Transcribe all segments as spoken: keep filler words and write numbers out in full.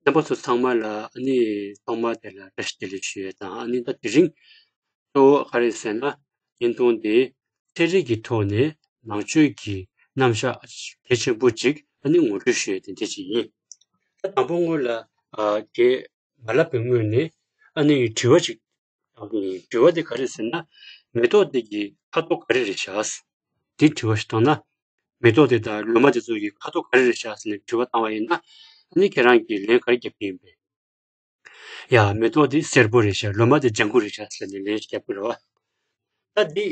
རྣམ་པ་ཚོ་ཚང་མ་ལ་ཨ་ནི་ཐོག་མ་དེ་ལ་བཀྲ་ཤིས་བདེ་ལེགས་ཞུ་ཡས་དང་། ཨ་ནི་ད་དེ་རིང་གཙོ་བོ་ག་རེ་ཟེར་ན། བརྙན་ཐུང་འདི་ཚན་རིག་གི་ཐོག་ནས་ནང་ཆོས་ཀྱི་རྣམ་གཞག་གལ་ཆེན་པོ་ཅིག་ཨ་ནི་ངོ་སྤྲོད་ཞུ་ཡས་དེ་འདྲ་ཅིག་ཡིན། ད་དང་པོ་སྔོན་ལ་ཨ་དེ་མ་ལབ་པའི་སྔོན་ནས་ཨ་ནི་དྲི་བ་ཅིག་དྲི་བ་དེ་ག་རེ་ཟེར་ན། མེ་ཏོག་དེ་གི་ཁ་དོག་ག་རེ་རེད་ཤག་དེ་དྲི་བ་ཞིག་བཏང་ན། མེ་ཏོག་དེ་དང་ལོ་མ་དེ་ཚོ་གི་ཁ་དོག་ག་རེ་རེད་ཤག་ཟེར་ནས་དྲི་བ་བཏང་བ་ཡིན་ན། ཨ་ནི་ཁྱེད་རང་གིས་ལན་ག་རེ་རྒྱབ་ཀྱི་ཡིན་པས། ཡ། མེ་ཏོག་དེ་སེར་པོ་རེད་ཤག། ལོ་མ་དེ་ལྗང་གུ་རེད་ཤག་ཟེར་ནས་ལན་ཞིག་རྒྱབ་ཀྱི་རེད་བ། ད་འདི་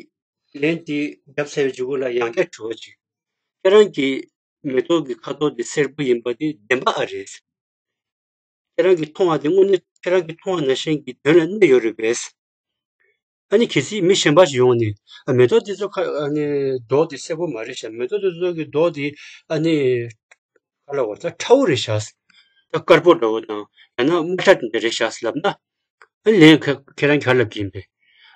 ལན་དེ་རྒྱབ་ཚར་བའི་མཇུག་ལ་ཡང་བསྐྱར་དྲི་བ་ཅིག། ཁྱེད་རང་གིས་མེ་ཏོག་གི་ཁ་དོག་དེ་སེར་པོ་ཡིན་པ་དེ་བདེན་པ་ཨ་རེད། ཁྱེད་རང་གིས་མཐོང་བ་དེ་དངོས་གནས་ཁྱེད་རང་གིས་མཐོང་བ་ནང་བཞིན་གྱི་དོན་ལ་གནས་ཡོད་རེད་པས། ཨ་ནི་གལ་སྲིད་མི་གཞན་པ་ཞིག་ཡོང་ནས། ཨ། མེ་ཏོག་དེ་ཚོ་ཁ་ཨ་ནི་མདོག་དེ་སེར་པོ་མ་རེད་ཤག། མེ་ཏོག་དེ་ཚོ་གི་མདོག་དེ་ཨ་ནི་ག་ལ་བ་ད་ཁྲ་བོ་རེད་ཤག། ད་དཀར་པོ་འདྲ་བོ་དང་ཡང་ན་དམར་ཁྲ་དེ་འདྲ་རེད་ཤག་ལབ་ན། ཨ་ནི་ལན་ཁ་ཁྱེད་རང་ག་ལབ་ཀྱི་ཡིན་པས།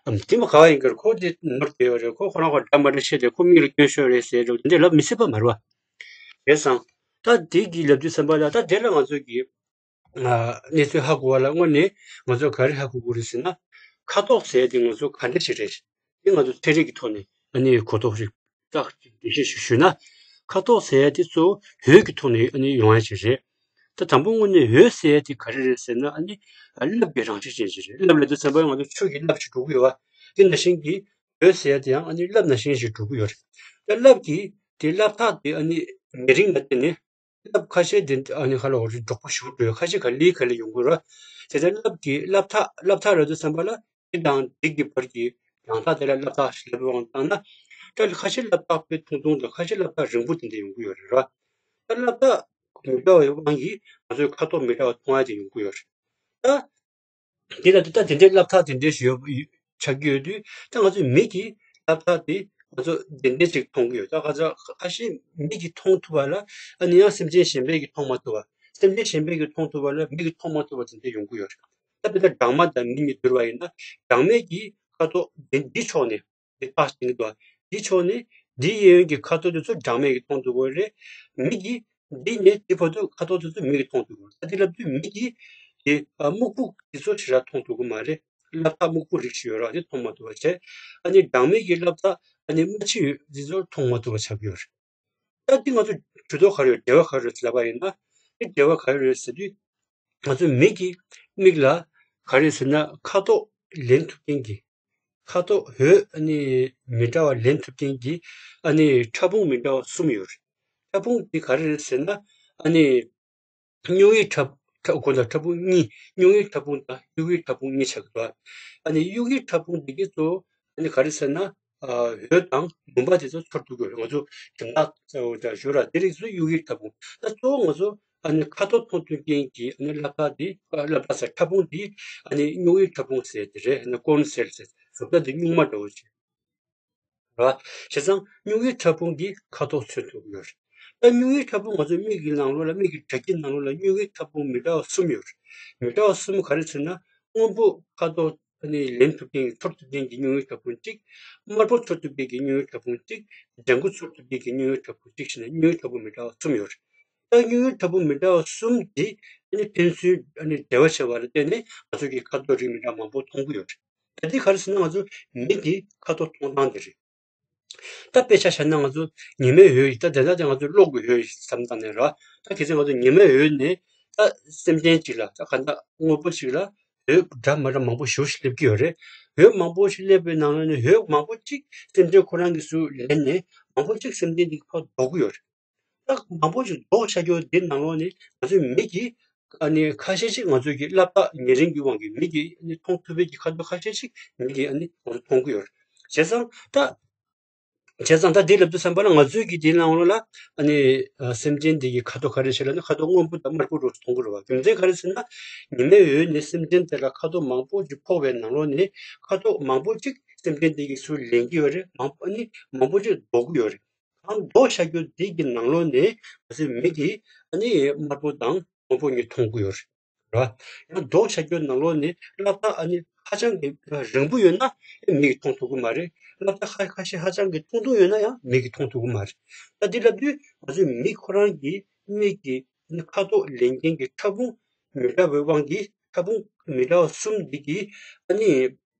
ཨམ། དེ་མ་ག་བ་ཡིན་གར་ཁོ་དེ་ནོར་བསྡད་ཡོད་རེད། ཁོ་ཁོ་རང་ཁོ་འདྲ་མ་འདྲ་བཤད་དེ་ཁོ་མིག་ལ་སྐྱོན་ཤོར་རེད་ཟེར་འགྲོ་དེ་འདྲ་ལབ་མི་སྲིད་པ་མ་རེད་བ། རེད་སོང་། ད་དེ་གི་ལབ་དུས་ཙམ་པ་ལ་ད་དེ་ལ་ང་ཚོ་གི་ཨ། གནས་ཚུལ་ཧ་གོ་བ་ལ་དངོས་གནས་ང་ཚོ་ག་རེ་ཧ་གོ་དགོས་རེད་ཟེར་ན། ཁ་དོག་ཟེར་ཡ་དེ་ང་ཚོ་ག་འདྲ་ཞིག་རེད། དེ་ང་ཚོ་ཚན་རིག་གི་ཐོག་ནས་ཨ་ནི་གོ་རྟོགས་ཤིག་ཙག་ཅིག་འགྲེལ་བཤད་ཞིག་ཞུས་ན། ཁ་དོག་ཟེར་ཡ་དེ་གཙོ་བོ་འོད་ཀྱི་ཐོག་ནས་ཨ་ནི་ཡོང་ཡ་ཅིག་རེད། ད་དང་པོ་དངོས་གནས་འོད་ཟེར་ཡ་དེ་ག་རེ་རེད་ཟེར་ན། ཨ་ནི་ཨ། རླབས་ཀྱི་རང་བཞིན་ཅན་ཞིག་རེད། རླབས་ལབ་དུས་ཙམ་པ་ང་ཚོ་ཆུ་གི་རླབས་ཤིག་འགྲོ་གི་ཡོད་བ། དེ་ནང་བཞིན་གྱི་འོད་ཟེར་ཡ་དེ་ཡང་ཨ་ནི་རླབས་ནང་བཞིན་ཞིག་འགྲོ་གི་ཡོད་རེད། ད་རླབས་ཀྱི་དེ་རླབས་ཐག་དེ་ཨ་ནི་ཉེ་རིང་ལ་བརྟེན་ནས། རླབས་ཁ་ཤས་དེ་ཨ་ནི་ཧ་ལ་འོ་རི་མགྱོགས་པོ་ཞེ་པོ་འགྲོ་ཡ། ཁ་ཤས་ག་ལེ་ག་ལེ་ཡོང་གི་རེད། དེ་ལྟར་རླབས་ཀྱི་རླབས་ཐག་རླབས་ཐག་རེད་དུས་ཙམ་པ་ལ་དེ་དང་དེ་གི་བར་གྱི་རྒྱང་ཐག་དེ་ལ་རླབས་ཐག་ཞེས་ལབ་པའི་དབང་བཏང་ན། ད་ཁ་ཤས་རླབས་ཐག་དཔེ་ཐུང་ཐུང་དང་ཁ་ཤས་རླབས་ཐག་རིང་པོ་དེ་འདྲ་ཡོང་གི་ཡོད་རེད་ར། ད་རླབས་ཐག་མི་འདྲ་བའི་དབང་གིས་ང་ཚོའི་ཁ་དོག་མི་འདྲ་བ་མཐོང་ཡ་དེ་ཡོང་གི་ཡོད་རེད། ད། དེ་ལ་ད་དེ་འདྲའི་རླབས་ཐག་དེ་འདྲའི་ཞིག་ཡོད་ཆགས་ཀྱི་ཡོད་དུས། ད་ང་ཚོའི་མིག་གིས་རླབས་ཐག་དེ་ང་ཚོ་དེ་འདྲའི་ཅིག་མཐོང་གི་ཡོད། ད་ཁ་ཚ་ཁ་ཤས་མིག་གིས་མཐོང་ཐུབ་པ་ལ་ཨ་ནི་ཡང་སེམས་ཅན་གཞན་པས་ཀྱིས་མཐོང་མ་ཐུབ་པ། སེམས་ཅན་གཞན་པས་ཀྱིས་མཐོང་ཐུབ་པ་ལ་མིག་གིས་མཐོང་མ་ཐུབ་པ་དེ་འདྲ་ཡོང་གི་ཡོད་རེད། ད་དཔེར་ན་སྦྲང་མ་དང་མི་གཉིས་བསྡུར་བ་ཡིན་ན། སྦྲང་མས་ཀྱིས་ཁ་དོག་དེ་འདི་ཕྱོགས་ནས། དེ་ཐག་བཅད་ཀྱི་འདུག། དེའི་ཕྱོགས་ནས་དེའི་གཡས་གཡོན་གྱི་ཁ་དོག་དེ་ཚོ་སྦྲང་མས་ཀྱིས་མཐོང་ཐུབ་ཀྱི་རེད། མིག་གིས་འདི་ནས་དེ་བར་དུ་ཁ་དོག་དེ་ཚོ་མིག་གིས་མཐོང་ཐུབ་ཀྱི་རེད། ད་དེ་ལབ་དུས་མིག་གིས་དེ་ཨ་སྨུག་པོ་དེ་ཚོ་ཞེ་དྲག་མཐོང་ཐུབ་ཀྱི་མ་རེད། རླབས་ཐག་སྨུག་པོ་རིགས་ཤིག་ཡོད་རེད། དེ་མཐོང་མ་ཐུབ་པ་བྱས། ཨ་ནི་སྦྲང་མས་ཀྱིས་རླབས་ཐག་ཨ་ནི་དམར་ཆ་ཡོད་དེ་ཚོ་མཐོང་མ་ཐུབ་པ་ཆགས་ཀྱི་ཡོད་རེད། ད་འདི་ང་ཚོ་གྲུ་ཐོག་ག་རེ་ཡོད། འབྲེལ་བ་ག་རེ་ཡོད་ལབ་པ་ཡིན་ན། འདི་འབྲེལ་བ་ག་རེ་ཡོད་ཟེར་དུས། ང་ཚོའི་མིག་གིས་མིག་ལ་ག་རེ་ཟེར་ན། ཁ་དོག་ལེན་ཐུབ་མཁན་གྱི། ཁ་དོག་འོད་ཨ་ནི་མི་འདྲ་བ་ལེན་ཐུབ་མཁན་གྱི་ཨ་ནི་ཕྲ་ཕུང་མི་འདྲ་བ་གསུམ་ཡོད་རེད། ཕྲ་ཕུང་དེ་ག་རེ་རེད་ཟེར་ན། ཨ་ནི་སྨྱུ་གུའི་ཕྲ་ཕྲ་གོ་ལ་ཕྲ་ཕུང་གཉིས། སྨྱུ་གུའི་ཕྲ་ཕུང་དང་གཡུ་གུའི་ཕྲ་ཕུང་གཉིས་ཆགས་ཀྱི་འདུག། ཨ་ནི་གཡུ་གུའི་ཕྲ་ཕུང་དེ་གི་གཙོ་བོ་ཨ་ནི་ག་རེ་ཟེར་ན། ཨ་འོད་དང་མུན་པ་དེ་ཚོ་ཚོར་ཐུབ་ཀྱི་ཡོད་རེད། ང་ཚོ་དེང་སང་ཚ་བོ་དང་ཞོ་ར་དེ་རིགས་སུ་གཡུ་གུའི་ཕྲ་ཕུང་། ད་གཙོ་བོ་ང་ཚོ་ཨ་ནི་ཁ་དོག་མཐོང་ཐུབ་མཁན་གྱི་ཨ་ནི་རླབས་ཐག་དེ། ཨ་རླབས་ཐག་ཟེར། ཕྲ་ཕུང་དེ་ཨ་ནི་སྨྱུ་གུའི་ཕྲ་ཕུང་ཟེར་དེ་རེད། ཨ་ནི་ཀོན་སེལ་ཟེར། གཟུགས་སྒྲ་དེ་སྨྱུག་མ་འདྲ་བོ་ཞིག་རེད། བྱས་ཙང་སྨྱུ་གུའི་ཕྲ་ཕུང་གིས་ཁ་དོག་མཚོན་ཐུབ་ཀྱི་ཡོད་རེད། ད་སྨྱུ་གུའི་ཕྲ་ཕུང་ང་ཚོའི་མིག་གི་ནང་ལོགས་ལ། མིག་གི་དྲ་རྒྱའི་ནང་ལོགས་ལ་སྨྱུ་གུའི་ཕྲ་ཕུང་མི་འདྲ་བ་གསུམ་ཡོད་རེད། མི་འདྲ་བ་གསུམ་ག་རེ་ཟེར་ན། སྔོན་པོ་ཁ་དོག་ཨ་ནི་ལེན་ཐུབ་མཁན། ཚོར་ཐུབ་མཁན་གྱི་སྨྱུ་གུའི་ཕྲ་ཕུང་གཅིག། དམར་པོ་ཚོར་ཐུབ་མཁན་གྱི་སྨྱུ་གུའི་ཕྲ་ཕུང་གཅིག། ལྗང་གུ་ཚོར་ཐུབ་མཁན་གྱི་སྨྱུ་གུའི་ཕྲ་ཕུང་གཅིག་བྱས་ནས་སྨྱུ་གུའི་ཕྲ་ཕུང་མི་འདྲ་བ་གསུམ་ཡོད་རེད། ད་སྨྱུ་གུའི་ཕྲ་ཕུང་མི་འདྲ་བ་གསུམ་དེ་ཨ་ནི་ཕན་ཚུན་ཨ་ནི་འབྲེལ་བ་བྱས་པ་ལ་བརྟེན་ནས་ང་ཚོ་གིས་ཁ་དོག་རིགས་མི་འདྲ་མང་པོ་མཐོང་གི་ཡོད་རེད། ད་འདི་ག་རེ་ཟེར་ན། ང་ཚོ་མིག་གིས་ཁ་དོག་མཐོང་སྟངས་དེ་རེད། ད་དཔེ་ཆ་བཞག་ན་ང་ཚོ་ཉི་མའི་འོད་ཡིན། ད་དེ་འདྲ་དེ་ང་ཚོ་གློག་གི་འོད་ཡིན་བསམ་བཏང་ནས་ར། ད་གལ་སྲིད་ང་ཚོ་ཉི་མའི་འོད་ནས་ད་སེམས་ཅན་གཅིག་ལ། ད་ག་འདྲ་དངོས་པོ་གཅིག་ལ་འོད་འདྲ་མི་འདྲ་མང་པོ་ཞེ་པོ་ཞིག་སླེབས་ཀྱི་ཡོད་རེད། འོད་མང་པོ་ཞིག་སླེབས་པའི་ནང་ལོགས་ནས་འོད་མང་པོ་གཅིག་སེམས་ཅན་ཁོ་རང་གི་ཚུར་ལེན་ནས་མང་པོ་གཅིག་སེམས་ཅན་དེ་གི་ཕར་ལྡོག་གི་ཡོད་རེད། ད་མང་པོ་ཞིག་ལྡོག་བཞག་རྒྱུ་དེ་ནང་ལོགས་ནས་ང་ཚོའི་མིག་གིས་ཨ་ནི་ཁ་ཤས་ཤིག་ང་ཚོའི་གི་རླབས་ཐག་ཉེ་རིང་གི་དབང་གིས་མིག་གིས་ཨ་ནི་མཐོང་ཐུབ་པའི་གི་ཁ་དོག་ཁ་ཤས་ཤིག་མིག་གིས་ཨ་ནི་ང་ཚོ་མཐོང་གི་ཡོད་རེད། བྱས་ཙང་ད། བྱས་ཙང་ད་འདི་ལབ་དུས་ཙམ་པ་ལ་ང་ཚོའི་གི་དེའི་ནང་ལོགས་ལ་ཨ་ནི་ཨ་སེམས་ཅན་འདི་གི་ཁ་དོག་ག་རེ་ཞིག་ལབ་ན། ཁ་དོག་སྔོན་པོ་དང་དམར་པོ་རུ་མཐོང་གི་རེད་བ། རྒྱུ་མཚན་ག་རེ་ཟེར་ན། ཉི་མའི་འོད་ནི་སེམས་ཅན་དེ་ལ་ཁ་དོག་མང་པོ་ཅིག་ཕོག་པའི་ནང་ལོགས་ནས་ཁ་དོག་མང་པོ་ཅིག་སེམས་ཅན་དེ་གི་ཚུར་ལེན་གྱི་ཡོད་རེད། མང་པོ་ནི་མང་པོ་ཅིག་ལྡོག་གི་ཡོད་རེད། གང་ལྡོག་བཞག་རྒྱུ་དེ་གི་ནང་ལོགས་ནས་ང་ཚོའི་མིག་གིས་ཨ་ནི་དམར་པོ་དང་སྔོན་པོ་གཉིས་མཐོང་གི་ཡོད་རེད། རེད་བ། ཡང་ལྡོག་བཞག་རྒྱུ་ནང་ལོགས་ནས་རླབས་ཐག་ཨ་ནི་ཧ་ཅང་གི་རིང་པོ་ཡོད་ན་མིག་གིས་མཐོང་ཐུབ་ཀྱི་མ་རེད། རླབས་ཐག་ཁ་ཁ་ཤས་ཧ་ཅང་གི་ཐུང་ཐུང་ཡོད་ན་ཡང་མིག་གིས་མཐོང་ཐུབ་ཀྱི་མ་རེད། ད་འདི་ལབ་དུས་ང་ཚོའི་མིག་ཁོ་རང་གི་མིག་གི་ཨ་ནི་ཁ་དོག་ལེན་མཁན་གྱི་ཕྲ་ཕུང་ མི་འདྲ་བའི་དབང་གིས་ཕྲ་ཕུང་མི་འདྲ་བ་གསུམ་འདི་གིས་ཨ་ནི་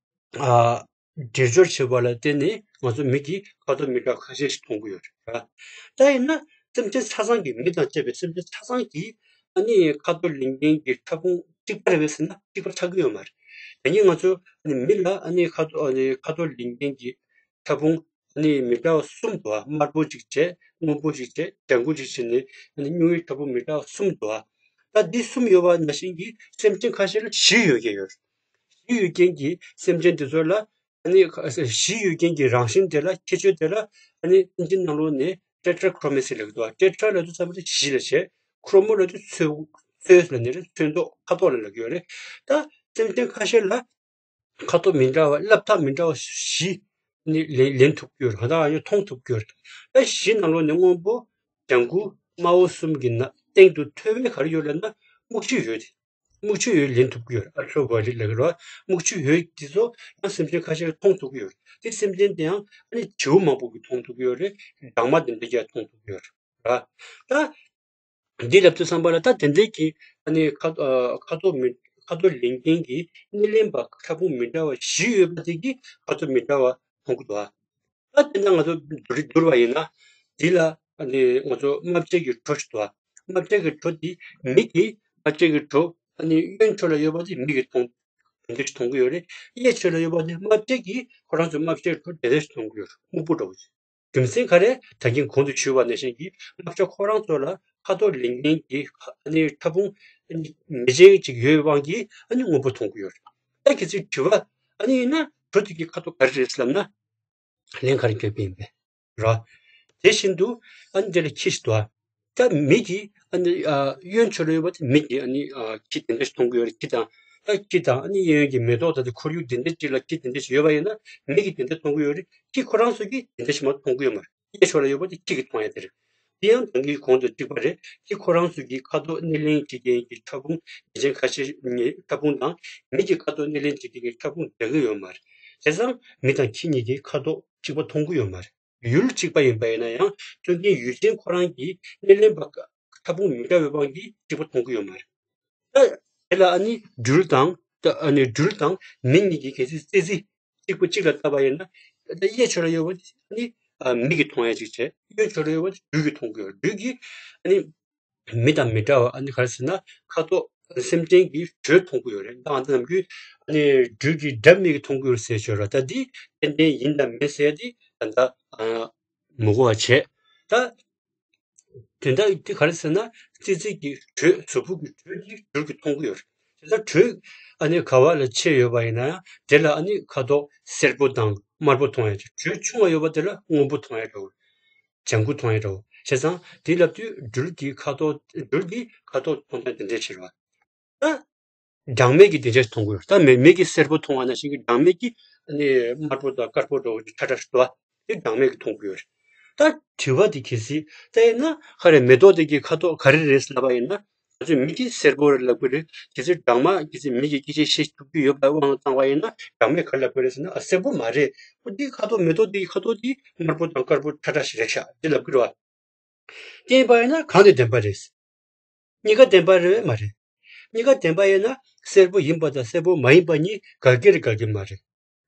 ཨ་འདྲེས་སྦྱོར་བྱེད་པ་ལ་བརྟེན་ནས་ང་ཚོ་མིག་གིས་ཁ་དོག་མི་འདྲ་བ་ཁ་ཤས་ཤིག་མཐོང་གི་ཡོད་རེད། ད་ཡིན་ན་སེམས་ཅན་ཆ་ཚང་གི་མི་དང་བཅས་པའི་སེམས་ཅན་ཆ་ཚང་གིས་ཨ་ནི་ཁ་དོག་ལེན་མཁན་གྱི་ཕྲ་ཕུང་གཅིག་པ་རེད་པས་ཟེར་ན་གཅིག་པ་ཆགས་ཀྱི་ཡོད་མ་རེད། དེ་ཉིད་ང་ཚོ་ཨ་ནི་མི་ལ་ཨ་ནི་ཁ་དོག་ཨ་ནི་ཁ་དོག་ལེན་མཁན་གྱི་ཕྲ་ཕུང་ཨ་ནི་མི་འདྲ་བ་གསུམ་འདུག་ཨ། དམར་པོ་གཅིག་བྱས། སྔོན་པོ་གཅིག་བྱས། ལྗང་གུ་གཅིག་བྱས་ནས་ཨ་ནི་སྨྱུང་གཡུའི་ཕྲ་ཕུང་མི་འདྲ་བ་གསུམ་འདུག་ཨ། ད་འདི་གསུམ་ཡོད་པ་ནང་བཞིན་གྱི་སེམས་ཅན་ཁ་ཤས་ལ་བཞི་ཡོད་མཁན་ཡོད། བཞི་ཡོད་མཁན་གྱི་སེམས་ཅན་དེ་ཚོ་ལ་ཨ་ནི་བཞི་ཡོད་མཁན་གྱི་རང་བཞིན་དེ་ལ་ཁྱད་ཆོས་དེ་ལ་ཨ་ནི་ཨིན་ཇིའི་ནང་ལོགས་ནས་ཊེ་ཊྲ་ཁྲོ་མེ་སི་ལབ་ཀྱི་འདུག་ཨ། ཊེ་ཊྲ་ལབ་དུས་ཙམ་པ་དེ་བཞི་ལ་བྱས། ཁྲོ་མོ་ལབ་དུས་ཚོས་ཚོས་ལ་ནི་རེད། ཚོན་མདོག་ཁ་དོག་ལ་ལབ་ཀྱི་ཡོད་རེད། ད་སེམས་ཅན་ཁ་ཤས་ལ་ཁ་དོག་མི་འདྲ་བ་སླབ་ཐག་མི་འདྲ་བ་བཞི་ནི་ལེན་ལེན་ཐུབ་ཀྱི་ཡོད་རེད། གང་ལྟར་ཡང་མཐོང་ཐུབ་ཀྱི་ཡོད་རེད། ད་བཞི་ནང་ལོགས་ནས་སྔོན་པོ་ལྗང་གུ་དམར་པོ་གསུམ་གྱི་ནང་སྟེང་དུ་མཐོ་བའི་ག་རེ་ཡོད་ལབ་ན་སྨུག་ཆུ་འོད་དེ། སྨུག་ཆུ་འོད་ལེན་ཐུབ་ཀྱི་ཡོད་རེད། ཨལ་ཊ་ར་ཝ་ཡོ་ལེ་ཊི་ལབ་ཀྱི་རེད་བ། སྨུག་ཆུ་འོད་དེ་ཚོ་ཡང་སེམས་ཅན་ཁ་ཤས་ཀྱིས་མཐོང་ཐུབ་ཀྱི་ཡོད་རེད། དེ་སེམས་ཅན་དེ་ཡང་ཨ་ནི་བྱིའུ་མང་པོ་གིས་མཐོང་ཐུབ་ཀྱི་ཡོད་རེད། སྦྲང་མ་དེ་འདྲ་གིས་མཐོང་ཐུབ་ཀྱི་ཡོད་རེད། ར། ད། འདི་ལབ་དུས་ཙམ་པ་ལ་ད་དེ་འདྲའི་གི་ཨ་ནི་ཁ་ཨ་ཁ་དོག་མི་ཁ་དོག་ལེན་མཁན་གྱི་སྣེ་ལེན་པ་ཕྲ་ཕུང་མི་འདྲ་བ་བཞི་ཡོད་པ་དེ་གིས་ཁ་དོག་མི་འདྲ་བ་མཐོང་གི་འདུག་ཨ། ད་དེ་འདྲ་ང་ཚོ་བསྡུར་བསྡུར་བ་ཡིན་ན། འདི་ལ་ཨ་ནི་ང་ཚོ་རྨ་བྱའི་གི་བྲོ་ཞིག་འདུག་ཨ། རྨ་བྱའི་གི་བྲོ་འདི་མིག་གིས་རྨ་བྱའི་གི་བྲོ་ཨ་ནི་གཡོན་ཕྱོགས་ལ་ཡོད་པ་དེ་མིག་གིས་མཐོང་དེ་འདྲ་ཞིག་མཐོང་གི་ཡོད་རེད། གཡས་ཕྱོགས་ལ་ཡོད་པ་དེ་རྨ་བྱའི་གི་ཁོ་རང་ཚོ་རྨ་བྱའི་བྲོ་དེ་འདྲ་ཞིག་མཐོང་གི་ཡོད་རེད། སྨུག་པོ་འདྲ་བོ་ཞིག་རྒྱུ་མཚན་ག་རེ། ད་གིན་གོང་དུ་ཞུས་པ་ནང་བཞིན་གྱི་རྨ་བྱ་ཁོ་རང་ཚོ་ལ་ཁ་དོག་ལེན་མཁན་གྱི་ཨ་ནི་ཕྲ་ཕུང་མེ་ལྕེ་ཅིག་ཡོད་པའི་དབང་གིས་ཨ་ནི་སྔོན་པོ་མཐོང་གི་ཡོད་རེད། ད་གལ་སྲིད་དྲི་བ་ཨ་ནི་ཡིན་ན་བྲོ་དེ་གི་ཁ་དོག་ག་རེ་རེད་ལབ་ན། ལན་ག་རེ་བརྒྱབ་པ་ཡིན་པས། ར། དེ་བཞིན་དུ་ཨ་ནི་དེ་ལ་ཁྱི་ཞིག་འདུག་ཨ། ད་མིག་གིས་ཨ་ནི་ཨ་གཡོན་ཕྱོགས་ལ་ཡོད་པ་དེ་མིག་གིས་ཨ་ནི་ཨ་ཁྱི་དེ་འདྲ་ཞིག་མཐོང་གི་ཡོད་རེད། ཁྱི་དང་ད་ཁྱི་དང་ཨ་ནི་གཡས་གཡོན་གྱི་མེ་ཏོག་དང་དེ་ཁོར་ཡུག་དེ་འདྲ་ཅིག་ལ་ཁྱི་དེ་འདྲ་ཞིག་ཡོད་པ་ཡིན་ན་མིག་གིས་དེ་འདྲ་མཐོང་གི་ཡོད་རེད། ཁྱི་ཁོ་རང་ཚོ་གིས་དེ་འདྲ་ཞིག་མ་མཐོང་གི་ཡོད་མ་རེད། གཡས་ཕྱོགས་ལ་ཡོད་པ་དེ་ཁྱི་གིས་མཐོང་ཡ་དེ་རེད། དེ་ཡང་ད་གིན་གོང་དུ་གཅིག་པ་རེད། ཁྱི་ཁོ་རང་ཚོ་གིས་ཁ་དོག་སྣེ་ལེན་བྱེད་མཁན་གྱི་ཕྲ་ཕུང་མི་ཅན་ཁ་ཤས་ནི་ཕྲ་ཕུང་དང་མིག་གིས་ཁ་དོག་སྣེ་ལེན་བྱེད་མཁན་གྱི་ཕྲ་ཕུང་འདྲ་གི་ཡོད་མ་རེད། བྱས་ཙང་མི་དང་ཁྱི་གཉིས་ཀྱིས་ཁ་དོག་གཅིག་པ་མཐོང་གི་ཡོད་མ་རེད། ཡུལ་གཅིག་པ་ཡིན་པ་ཡིན་ན་ཡང་སྟོན་མཁན་ཡུལ་ཅན་ཁོ་རང་གིས་སྣེ་ལེན་པ་ཕྲ་ཕུང་མི་འདྲ་བའི་དབང་གིས་གཅིག་པ་མཐོང་གི་ཡོད་མ་རེད། ད་དེ་ལ་ཨ་ནི་སྦྲུལ་དང་ད་ཨ་ནི་སྦྲུལ་དང་མི་གཉིས་ཀྱིས་གལ་སྲིད་རྩེ་རྩེ་གཅིག་པ་གཅིག་ལ་ལྟ་བ་ཡིན་ན། ད་གཡས་ཕྱོགས་ལ་ཡོད་པ་དེ་ཨ་ནི་ཨ་མི་གིས་མཐོང་ཡ་གཅིག་བྱས། གཡོན་ཕྱོགས་ལ་ཡོད་པ་དེ་སྦྲུལ་གིས་མཐོང་གི་ཡོད། སྦྲུལ་གྱིས་ཨ་ནི་མི་དང་མི་འདྲ་བ་ཨ་ནི་ག་རེ་ཟེར་ན་ཁ་དོག་སེམས་ཅན་གྱི་དྲོད་མཐོང་གི་ཡོད་རེད། ད་ང་ཚོ་ནམ་རྒྱུན་ཨ་ནི་སྦྲུལ་གྱི་སྒྲ་མིག་གིས་མཐོང་གི་ཡོད་ཟེར་ཞོར་ལ་ད་འདི་ཏན་ཏན་ཡིན་དང་མིན་ཟེར་ཏེ་ད་ལྟ་ཨ་མི་གོ་བ་བྱས། ད་དོན་དག་འདི་ག་རེ་ཟེར་ན་ཙི་ཙི་གི་དྲོད་གཟུགས་པོ་གི་དྲོད་ཀྱིས་སྦྲུལ་གྱིས་མཐོང་གི་ཡོད་རེད། དེ་ལྟར་དྲོད་ཨ་ནི་ག་བ་ལ་ཆེ་ཡོད་པ་ཡིན་ན་ཡང་དེ་ལ་ཨ་ནི་ཁ་དོག་སེར་པོ་དང་དམར་པོ་མཐོང་ཡ་ཅིག་དྲོད་ཆུང་བ་ཡོད་པ་དེ་ལ་སྔོན་པོ་མཐོང་ཡ་འདྲ་བོ། ལྗང་གུ་མཐོང་ཡ་འདྲ་བོ། བྱས་ཙང་དེ་ལབ་དུས་སྦྲུལ་གྱི་ཁ་དོག་སྦྲུལ་གྱི་ཁ་དོག་མཐོང་སྟངས་དེ་འདྲས་ཕྱིར་བ། ད་སྦྲང་མས་ཀྱིས་དེ་འདྲས་མཐོང་གི་ཡོད། ད་མེ་མེ་གིས་སེར་པོ་མཐོང་བ་ནང་བཞིན་གྱི་སྦྲང་མས་ཀྱིས་ཨ་ནི་དམར་པོ་དང་དཀར་པོ་འདྲ་བོ་ཁྲ་ཁྲ་ཞིག་འདུག་བ། དེ་སྦྲང་མས་ཀྱིས་མཐོང་གི་ཡོད་རེད། ད་དྲི་བ་དེ་གལ་སྲིད་ད་ཡིན་ན་ག་རེ་མེ་ཏོག་དེ་གི་ཁ་དོག་ག་རེ་རེད་ལབ་པ་ཡིན་ན། ང་ཚོས་མིག་གིས་སེར་པོ་རེད་ལབ་ཀྱི་རེད། གལ་སྲིད་སྦྲང་མ་གལ་སྲིད་མིག་གིས་སྐད་ཆ་བཤད་ཐུབ་ཀྱི་ཡོད་པའི་དབང་དུ་བཏང་བ་ཡིན་ན་སྦྲང་མས་ག་རེ་ལབ་ཀྱི་རེད་ཟེར་ན། ཨ་སེར་པོ་མ་རེད། ཨོ་འདིའི་ཁ་དོག་མེ་ཏོག་འདིའི་ཁ་དོག་འདི་དམར་པོ་དང་དཀར་པོ་ཁྲ་ཁྲ་ཞིག་རེད་ཤག་འདི་ལབ་ཀྱི་རེད་བ། དེ་ཡིན་པ་ཡིན་ན་གང་དེ་བདེན་པ་རེད། གཉིས་ཀ་བདེན་པ་རེད་མ་རེད། གཉིས་ཀ་བདེན་པ་ཡིན་ན་སེར་པོ་ཡིན་པ་དང་སེར་པོ་མ་ཡིན་པ་གཉིས་འགལ་གྱི་རེད་འགལ་གྱི་མ་རེད། རེད་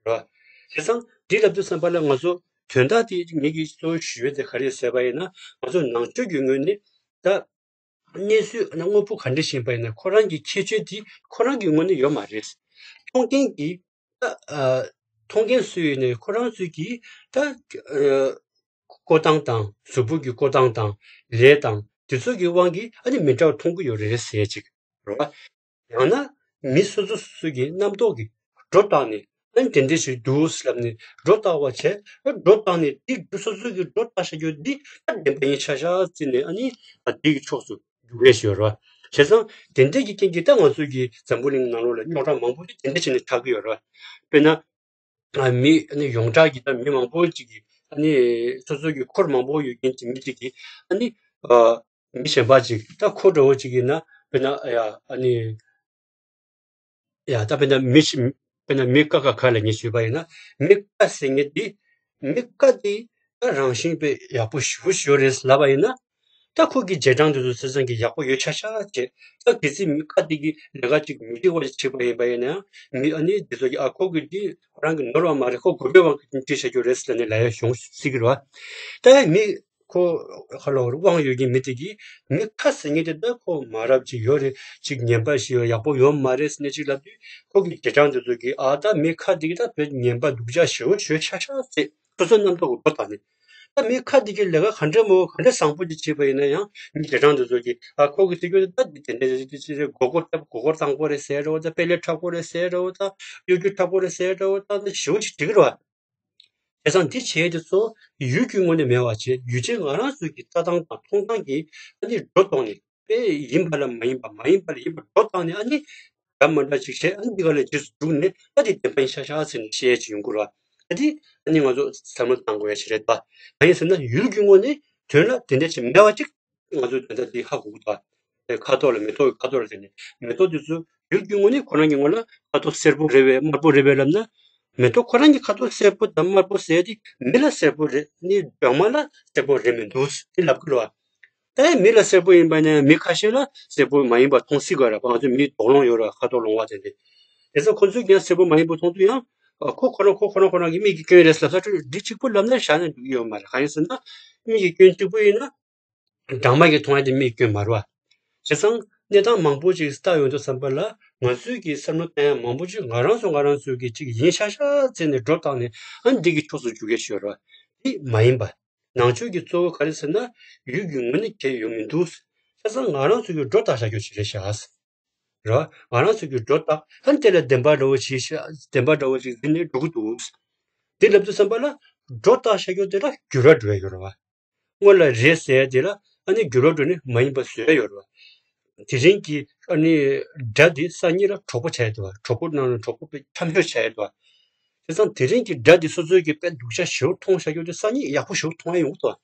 བ། བྱས་ཙང་འདི་ལབ་དུས་ཙམ་པ་ལ་ང་ཚོ་དོན་དག་དེ་ངེད་ཀྱིས་གཙོ་བོ་ཞུ་ཡས་དེ་ག་རེ་ཟེར་བ་ཡིན་ན། ང་ཚོ་ནང་ཆོས་ཀྱི་ངོས་ནས་ད་གནས་ཚུལ་ཨ་ནི་དངོས་པོ་ག་འདྲ་ཞིག་ཡིན་པ་ཡིན་ན་ཁོ་རང་གི་ཁྱད་ཆོས་དེ་ཁོ་རང་གི་ངོས་ནས་ཡོད་མ་རེད། མཐོང་མཁན་གྱི་ད་ཨ་མཐོང་མཁན་སུ་ཡིན་ནའི་ཁོ་རང་ཚོས་ཀྱི་ད་ཨ་བཀོད་སྟངས་དང་གཟུགས་པོ་གི་བཀོད་སྟངས་དང་ལས་དང་དེ་ཚོ་གི་དབང་གིས་ཨ་ནི་མི་འདྲ་བ་མཐོང་གི་ཡོད་རེད་ཟེར་ཅིག་རེད་བ། ཡང་ན་མི་སོ་སོ་སོ་སོ་གི་རྣམ་རྟོག་གིས་སྒྲོ་བཏགས་ནས་ཨ་ནི་དེ་འདྲ་ཞིག་འདུག་ལབ་ནས་སྒྲོ་བཏགས་པ་བྱས། སྒྲོ་བཏགས་ནས་དེ་སོ་སོ་གི་སྒྲོ་བཏགས་བཞག་རྒྱུ་འདི་ད་བདེན་པ་ཡིན་ཆ་བཞག་བརྩིས་ནས་ཨ་ནི་ཨ་དེ་གི་ཕྱོགས་སུ་རྒྱུག་ཡས་ཞིག་ཡོད་རེད་བ། བྱས་ཙང་དེ་འདྲ་གི་རྐྱེན་གྱིས་ད་ང་ཚོ་གི་འཛམ་བུ་གླིང་ནང་ལོགས་ལ་རྙོག་དྲ་མང་པོ་ཞིག་དེ་འདྲ་བྱས་ནས་ཆགས་ཀྱི་ཡོད་རེད་བ། དཔེར་ན། ཨ་མི་ཨ་ནི་ཡོངས་གྲགས་ཀྱི་ད་མི་མང་པོ་ཅིག་གིས་ཨ་ནི་སོ་སོ་གི་འཁོར་མང་པོ་ཡོད་མཁན་གྱི་མི་ཅིག་གིས་ཨ་ནི་ཨ་མི་གཞན་པ་ཅིག་ད་ཁོ་འདྲ་བོ་ཅིག་ཡིན་ན། དཔེར་ན་ཡ་ཨ་ནི་ཡ་ད་དཔེར་ན་མི་ཞིག་དཔེར་ན་མི་ཀ་ཁ་ག་ལ་ངས་ཞུས་པ་ཡིན་ན། མི་ཀ་ཟེར་མཁན་འདི་མི་ཀ་འདི་ད་རང་བཞིན་དཔེ་ཡག་པོ་ཞེ་པོ་ཞིག་ཡོད་རེད་ལབ་པ་ཡིན་ན། ད་ཁོ་གི་རྗེས་འབྲང་དེ་ཚོ་སེམས་ཅན་གྱི་ཡག་པོ་ཡོད་ཤག་ཤག་བྱས། ད་གལ་སྲིད་མི་ཁ་དེ་གི་ལས་ཀ་ཅིག་མི་འགྲིག་པ་ཅིག་བྱས་པ་ཡིན་པ་ཡིན་ན་ཡང་། མི་ཨ་ནི་དེ་ཚོ་གི་ཨ་ཁོ་གི་འདི་ཁོ་རང་གི་ནོར་བ་མ་རེད། ཁོ་དགོས་པའི་དབང་གིས་འདི་བྱ་རྒྱུ་རེད་ཟེར་ནས་ལབ་ཡ་བྱུང་སྲིད་ཀྱི་རེད་བ། ད་མི་ཁོ་ཁ་ལོ་དབང་ཡོད་ཀྱི་མི་དེ་གིས་མི་ཁ་ཟེར་མཁན་དེ། ད་ཁོ་མ་རབས་ཅིག་ཡོད་རེད། ཅིག་ངན་པ་ཞིག་ཡོད། ཡག་པོ་ཡོད་མ་རེད་ཟེར་ནས་ཅིག་ལབ་དུས། ཁོ་གི་རྗེས་འབྲང་དེ་ཚོ་གིས་ཨ་ད་མི་ཁ་དེ་གིས་ད་བོད་ངན་པ་སྡུག་ཅག་ཞེ་པོ་ཞེ་པོ་ཤག་ཤག་ཟེར། སོ་སོའི་རྣམ་རྟོག་གི་སྒོ་བཏགས་ནས། ད་མི་ཁ་དེ་གི་ལས་ཀ་ག་འདྲ་མོ་ག་འདྲ་བཟང་པོ་ཅིག་བྱས་པ་ཡིན་ན་ཡང་། མི་རྗེས་འབྲང་དེ་ཚོ་གིས་ཨ་ཁོ་གི་ཟེར་རྒྱུ་དེ་ད་འདི་དེ་འདྲ་ཅིག་ཅིག་རེད། མགོ་སྐོར་སྐོར་སྐོར་བཏང་དགོས་རེད་ཟེར་རོ། ད་དཔེ་ལས་འཁྲབ་དགོས་རེད་ཟེར་རོ། ད་གཡོ་སྒྱུ་འཁྲབ་དགོས་རེད་ཟེར་རོ། ད་འདི་ཞེ་པོ་ཅིག་འགྲིག་གི་རེད་བ། བྱས་ཙང་འདི་བྱས་དེ་ཚོ་ཡུལ་གྱི་ངོས་ནས་མེད་པ་བྱས། ཡུལ་ཅན་ང་རང་ཚོའི་གི་ལྟ་སྟངས་དང་མཐོང་སྟངས་ཀྱིས་ཨ་ནི་སྒྲོ་བཏགས་ནས། དཔེ་ཡིན་པ་ལ་མ་ཡིན་པ། མ་ཡིན་པ་ལ་ཡིན་པ་སྒྲོ་བཏགས་ནས། ཨ་ནི་འདྲ་མི་འདྲ་ཅིག་བྱས། ཨ་ནི་འདི་ག་ལ་རྗེས་སུ་འཇུག་ནས། ཨ་འདི་བདེན་པ་ཡིན་ཤག་ཤག་ཟེར་ནས་བཤད་ཡས་ཅིག་ཡོང་གི་རེད་བ། ཨ་འདི་ཨ་ནི་ང་ཚོ་བསམ་བློ་བཏང་དགོས་ཡ་ཅིག་རེད་བ། གང་ཡིན་ཟེར་ན་ཡུལ་གྱི་ངོས་ནས་དོན་ལ་དེ་འདྲ་ཅིག་མེད་པ་ཅིག་ང་ཚོས་དོན་དག་འདི་ཧ་གོ་གི་འདུག་བ། ཁ་དོག་ལ། མེ་ཏོག་གི་ཁ་དོག་ལ་བརྟེན་ནས། མེ་ཏོག་འདི་ཚོ་ཡུལ་གྱི་ངོས་ནས་ཁོ་རང་གི་ངོས་ལ་ཁ་དོག་སེར་པོ་རེད་པས་དམར་པོ་རེད་པས་ལབ་ན། མེ་ཏོག་ཁོ་རང་གི་ཁ་དོག་སེར་པོ་དང་དམར་པོ་ཟེར་དེ་མི་ལ་སེར་པོ་རེད། ནི་སྦྲང་མ་ལ་སེར་པོ་རེད་མི་འདུག་དེ་ལབ་གི་རེད་བ། ད་མི་ལ་སེར་པོ་ཡིན་པ་ནས་མི་ཁ་ཤས་ལ་སེར་པོ་མ་ཡིན་པ་མཐོང་སྲིད་ག་རེད་བ། ང་ཚོ་མི་དོགས་སློང་ཡོད་རེད་བ། ཁ་དོག་ལོང་བ་དེ་འདྲ། དེ་ཚོ་ཁོ་ཚོས་ཀྱང་སེར་པོ་མ་ཡིན་པ་མཐོང་དུས་ཡང་། ཨ་ཁོ་ཁོ་རང་ཁོ་ཁོ་རང་ཁོ་རང་གི་མིག་གི་སྐྱོན་རེད་ལབ་ས། འདི་གཅིག་པུ་ལབ་ན་བཞག་ན་འགྲིག་གི་ཡོད་མ་རེད། གང་ཡིན་ཟེར་ན་མིག་གི་སྐྱོན་གཅིག་པུ་ཡིན་ན། སྦྲང་མ་གིས་མཐོང་ཡ་དེ་མིག་སྐྱོན་མ་རེད་བ། བྱས་ཙང་གནས་སྟངས་མང་པོ་ཅིག་ལྟ་ཡོང་དུས་ཙམ་པ་ལ། ང་ཚོས་ཀྱི་བསམ་བློ་བཏང་ཡ་མང་པོ་ཅིག་ང་རང་ཚོ་ང་རང་ཚོའི་གི་ཅིག་ཡིན་ཤག་ཤག་བརྩིས་ནས་སྒྲོ་བཏགས་ནས། ཨ་འདི་གི་ཕྱོགས་སུ་འཇུག་གི་ཡོད་རེད་བ། དེ་མ་ཡིན་པ། ནང་ཆོས་ཀྱི་གཙོ་བོ་ག་རེ་ཟེར་ན་ཡུལ་གྱི་ངོས་ནས་གལ་ཡོད་མི་འདུག། བྱས་ཙང་ང་རང་ཚོ་གི་སྒྲོ་བཏགས་བཞག་རྒྱུ་ཅིག་རེད་ཤག་རེད་བ། ང་རང་ཚོ་གི་སྒྲོ་བཏགས། ཨ་ནི་དེ་ལ་བདེན་པ་འདྲ་བོ་ཞིག་བདེན་པ་འདྲ་བོ་ཞིག་འཛིན་ནས་འགྲོ་གི་འདུག། དེ་ལབ་དུས་ཙམ་པ་ལ་སྒྲོ་བཏགས་བཞག་རྒྱུ་དེ་ལ་འགྱུར་བ་འགྲོ་ཡ་ཡོད་རེད་བ། སྔོན་ལ་རེད་ཟེར་དེ་ལ་ཨ་ནི་འགྱུར་བ་འགྲོ་ནས་མ་ཡིན་པ་བཟོས་ཡོད་རེད་བ། དེ་རིང་གི་ཨ་ནི་སྒྲ་དེ་སང་ཉིན་ལ་གྲོགས་པོ་ཆགས་ཡོད་དོ། གྲོགས་པོ་ནང་ལ་གྲོགས་པོ་དཔེ་འཁྱམ་ཤོས་ཆགས་ཡོད་དོ། བྱས་ཙང་དེ་རིང་གི་སྒྲ་དེ་སོ་སོའི་གི་དཔེ་སྡུག་ཅག་ཞེ་པོ་མཐོང་བཞག་རྒྱུ་དེ་སང་ཉིན་ཡག་པོ་ཞེ་པོ་མཐོང་ཡ་ཡོང་གི་འདུག།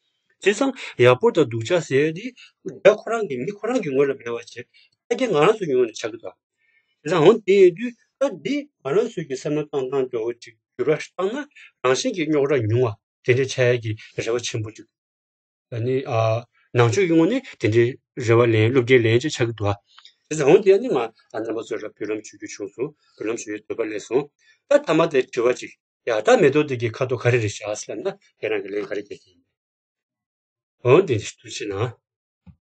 བྱས་ཙང་ཡག་པོ་དང་སྡུག་ཅག་ཟེར་ཡ་དེ་སྒྲ་ཁོ་རང་གི་མི་ཁོ་རང་གི་ངོས་ལ་མེད་པ་བྱས། ཕ་གི་ང་རང་ཚོའི་ངོས་ནས་ཆགས་ཀྱི་འདུག། བྱས་ཙང་འོ་དེ་ཡིན་དུས་ད་འདི་ང་རང་ཚོའི་གི་བསམ་བློ་བཏང་སྟངས་འདྲ་བོ་ཅིག་འགྱུར་བ་བཏང་ན་རང་བཞིན་གྱི་རྙོག་དྲ་ཉུང་བ་དེ་འདྲ་ཆགས་ཡ་གི་རེ་བ་ཆེན་པོ་ཅིག། ཨ་ནི་ཨ་ནང་ཆོས་ཀྱི་ངོས་ནས་དེ་འདྲའི་རེ་བ་ལེན། བློ་སྐྱེད་ལེན་ཅིག་ཆགས་ཀྱི་འདུག་ཨ། དེ་ཚོ་འོང་དེ་ནི་ང་ཨ་རྣམ་པ་ཚོ་ལ་འབུལ་ལམ་ཞུ་རྒྱུ་བྱུང་སོང་། འབུལ་ལམ་ཞུ་ཡའི་འདོད་པ་སླེབས་སོང་། ད་མཐའ་མ་དེ་དྲི་བ་ཅིག། ཡ་ད་མེ་ཏོག་དེ་གི་ཁ་དོག་ག་རེ་རེད་ཤག་ཟེར་ལབ་ན་ཁྱེད་རང་གི་ལན་ག་རེ་རྒྱག་གི་ཡིན། འོང་དེ་ནི་ཐུགས་རྗེ་གནང་།